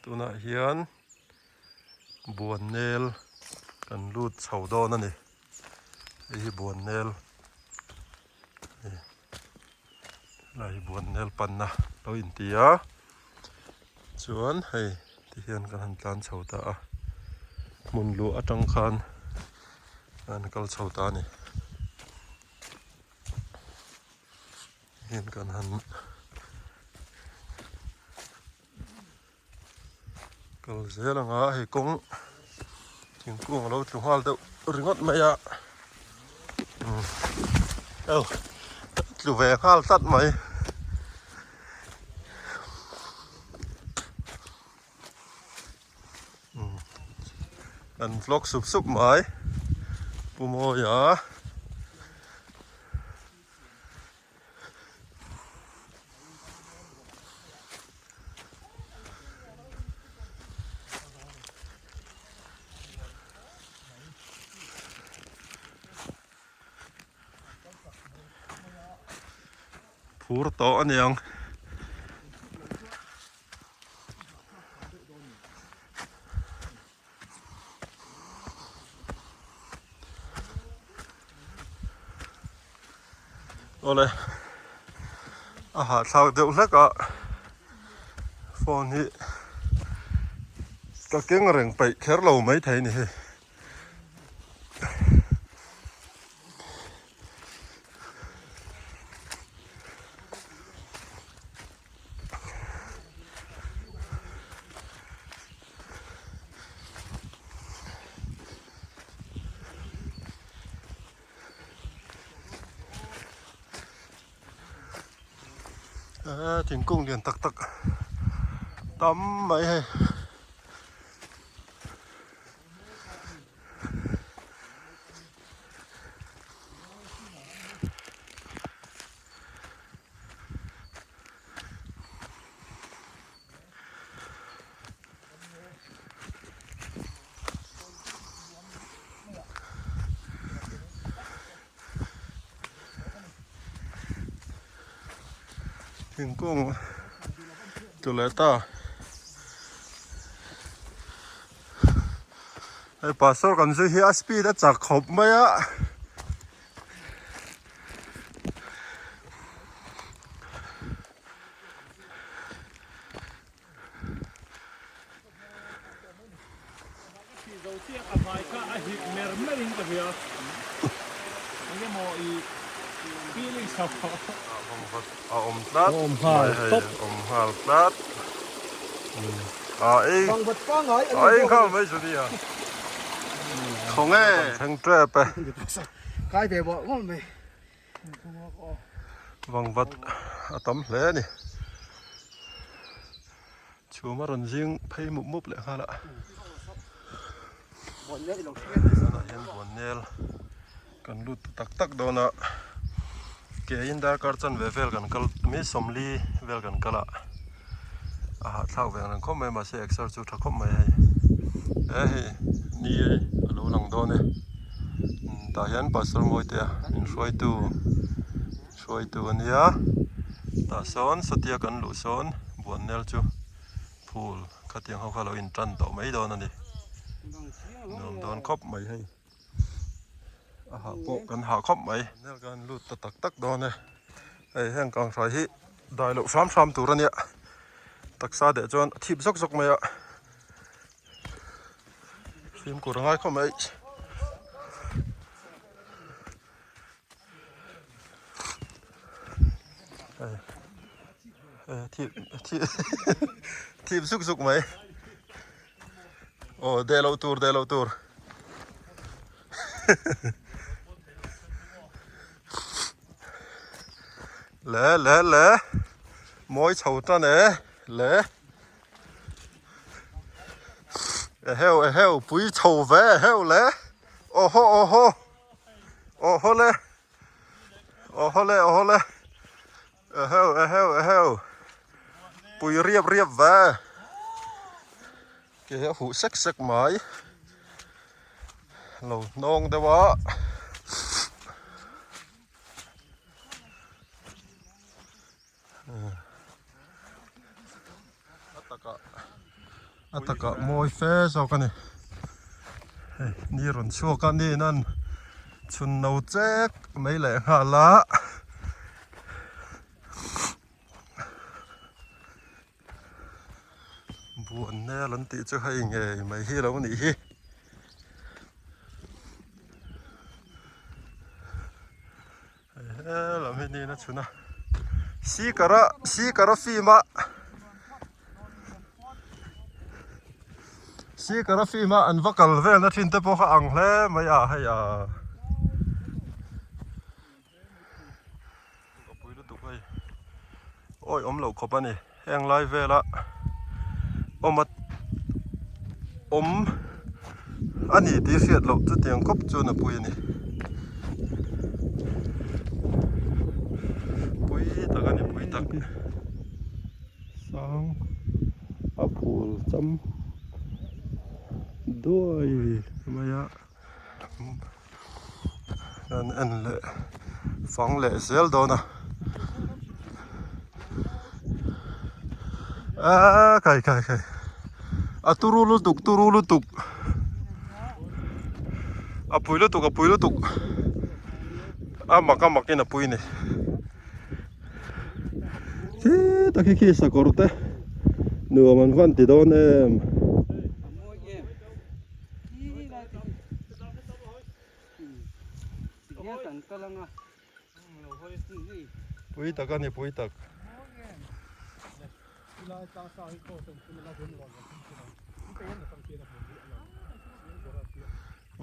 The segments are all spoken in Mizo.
Tunah hian Buannel kan lut chho dawn a ni. Hei hi Buannel a ni. Helai hi Buannel panna lo inti a. Chuan hei tihian kan han tlan chho ta a. Hmun luh atang khan an kal chho ta a ni. Hian kan han kal zel ang a hei kawng thingkung a lo tlu nghal deuh ringawt mai a aw tlu ve nghal tlat mai. An vlog sup sup mai Pu Mawia. Phur tawh a niang. Awle a hahthlak deuh hlek a phone hi ka keng reng peih kher lo maithei a ni hei. Thingkung lian tak tak tam mai hei. Thingkung tlu leh ta. Hei pastor kan zui hi a speed a chak khawp mai a. A awm tlat mai hei awm nghal tlat a ei a ei nghal mai chu nia khawnge thleng tep e. Kai ve bawh ngawt mai. Vangvat a tam hle a ni. Chhum a rawn zing phei mup mup leh nghal a. Tunah hian buannel kan lut ta tak tak dawn a. Ke in darkar chanve vel kan kal mi sawmli vel kan kal a. A hahthlak ve ang reng khawp mai mahse exer chu tha khawp mai hei. He hei ni a lo lang dawn e. Tah hian Pastor Mawitea min hruaitu hruaitu a nia. Tah sawn satia kan luh sawn buannel chu phul khatiang ho kha lo intan tawh mai dawn a ni. Nuam dawn khawp mai hei. A hah pawh kan hah khawp mai. Nel kan lut ta tak tak dawn e. Hei heng kang hrai hi dai loh hram hram tur a nia. Taksa deh chuan a thip zawk zawk mai a. Fimkhur a ngai khawp mai. Thip thip thip zuk zuk mai. Aw deh loh tur deh loh tur. Le le le mawi chho tan e le. Eheu eheu pui chho ve eheu le. Awhaw awhaw. Awhaw le. Awhaw le awhaw le. Eheu eheu eheu. Pui riap riap ve. Ke a huh sek sek mai. Lo hnawng deuh a. A takah. A takah mawi fe zawk a ni. Hei ni rawn chhuak a ni nan chhun no chek mai leh nghal a. Buan nel an tih chu hei ngei mai hi lo nih hi. He lam hi niin a chhun a seeker a seeker a film a seeker a film a an va kal vel na thin te pawh kha ang hle mai a hei a ka pui lutuk hei awi awm loh khawp a ni heng lai vela awm a awm a ni tih hriat loh chutiang khawp chuan a pui a ni pui tak a ni pui tak sang a phul cham duai mai a kan en leh fang leh zel dawn a aaa kai kai kai a turu lutuk turu lutuk a pui lutuk a pui lutuk a mak a mak in a pui a ni khi tak hi khi sakawr te nuam an van ti dawn em. Pui tak a ni pui tak.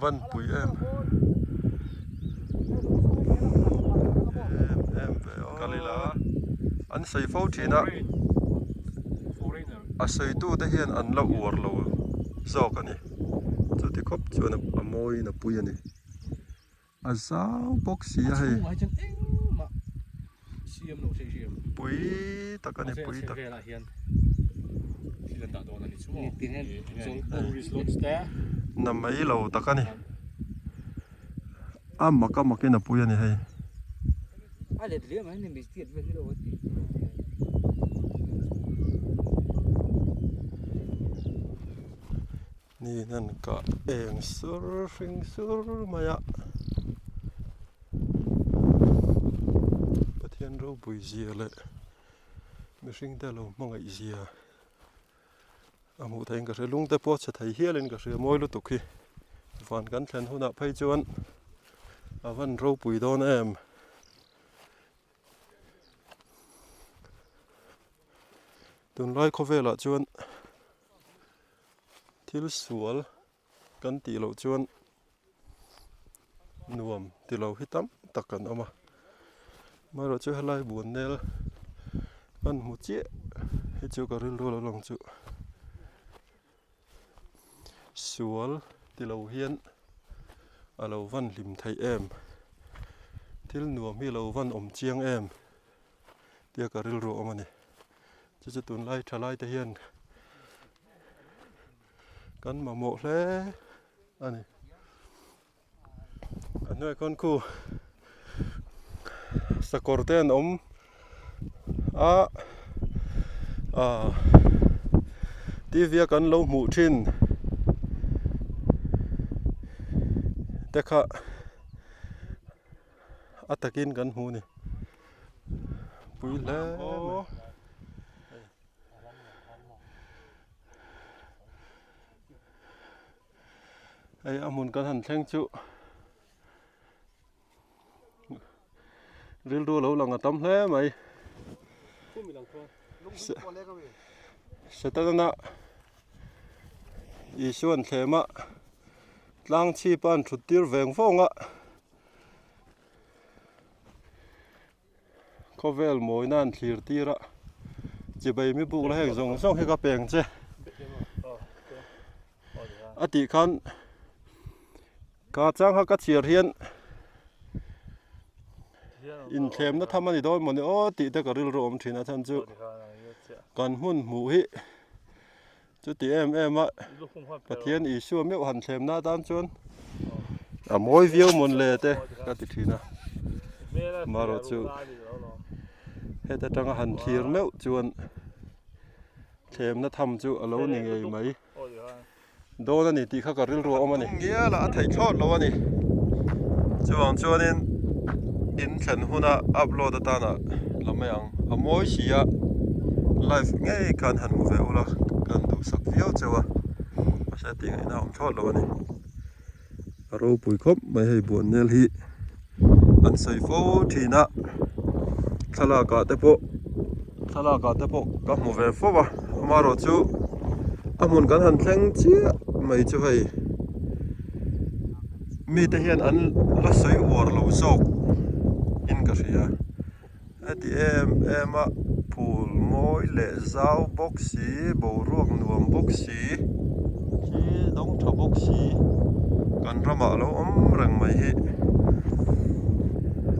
Van pui em em em ve aw. Kalila an sawi fo thin a a sawitu te hian an la uar lo zawk a ni chuti khawp chuan a mawiin a pui a ni a zau bawk si a hei pui tak a ni pui tak. Na mai lo tak a ni a mak a mak in a pui a ni hei. Ni hian kah eng sur hring sur mai a Pathian ropui zia leh mihring te lo hmangaih zia a hmuh theihin ka hria lung te pawh a chhe thei hialin ka hria mawi lutuk hi van kan thlen hunah phei chuan a van ropui dawn em. Tunlai khawvelah chuan thil sual kan tih loh chuan nuam ti lo hi tam tak kan awm a amaherawh chu helai buan nel kan hmu chiah hi chu ka rilru lo lang chu sual ti lo hian a lo van hlim theih em thil nuam hi a lo van awm chiang em tia ka rilru a awm a ni chu chu tunlai tha lai te hian kan mamawh hle a ni a hnuai khawn khu sakawr te an awm a ah T V a kan lo hmuh thin te kha a takin kan hmu a ni pui hle mai. Hei a hmun kan han thleng chu rilru lo lang a tam hle mai Setana Isuan thlema tlang chhip a an thut tir veng vawng a Khawvel mawina an thlir tir a, chibai mi buk la heng zawng zawng hi ka peng che a tih khan ka chang kha ka chhiar hian inthlemna tham a ni dawn mawni aw tih te ka rilru awm thin a chhan chu kan hmun hmuh hi Chuti em em a, Pathian Isua meuh han thlemna atan chuan a mawi viau mawn le te ka ti thin a. Marawh chu heta tanga han thlir meuh chuan. Thlemna tham chu a lo ni ngei mai. Dawn a ni tih kha ka rilru a awm a ni. Ngial a theih thlawt lo a ni. Chuvang chuanin in thlen huna upload atana la mai ang. A mawi si a, live ngei khan han hmu ve ula kan duhsak viau cheu a. Mahse tih ngaihna a awm thlawt lo a ni. A ropui khawp mai hei buannel hi an sawi fo thin a thlalak ah te pawh thlalak ah te pawh ka hmu ve fo a amaherawh chu a hmun kan han thleng chiah mai chu hei mite hian an la sawi uar lo zawk in ka hria. Heti em em a phul mawi leh zau bawk si boruak nuam bawk si khi dawng tha bawk si kan ramah a lo awm reng mai hi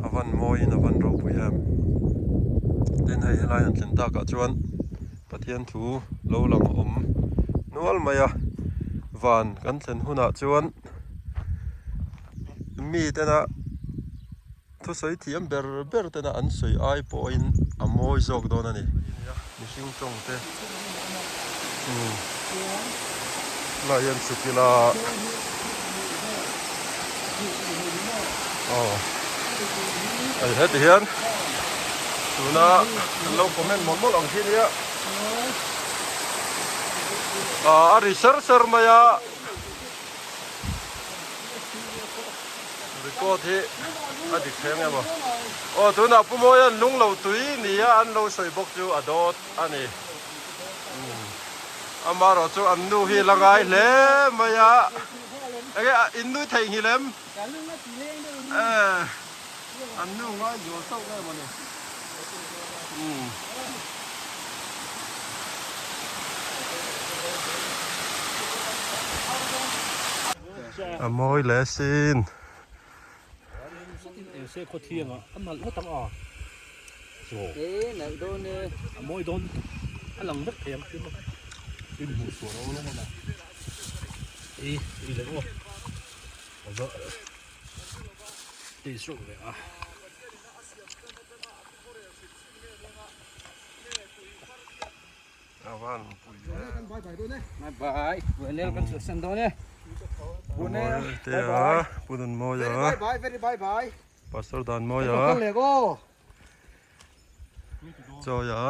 a van mawiin a van ropui em tin hei helai han thlen takah chuan Pathian thu lo lang awm nual mai a van kan thlen hunah chuan mi tena. Thusawi thiam ber ber tena an sawi ai pawhin a mawi zawk dawn a ni. Mihring tawng te tunah hian chhuk ila aw hei heti hian tuna an lo comment mawlh mawlh ang khi nia ah a ri ser ser mai a. Record hi a dik thei ang em aw? Aw tunah Pu Mawia'n lung lo tui nia an lo sawi bawk chu a dawt a ni. Amaherawh chu an nu hi la ngai hle mai a. Enge in nui theihnghilh em? An nu ngai zual sauh nge mawni. A mawi leh sin. Pastor Danmawia Chawia.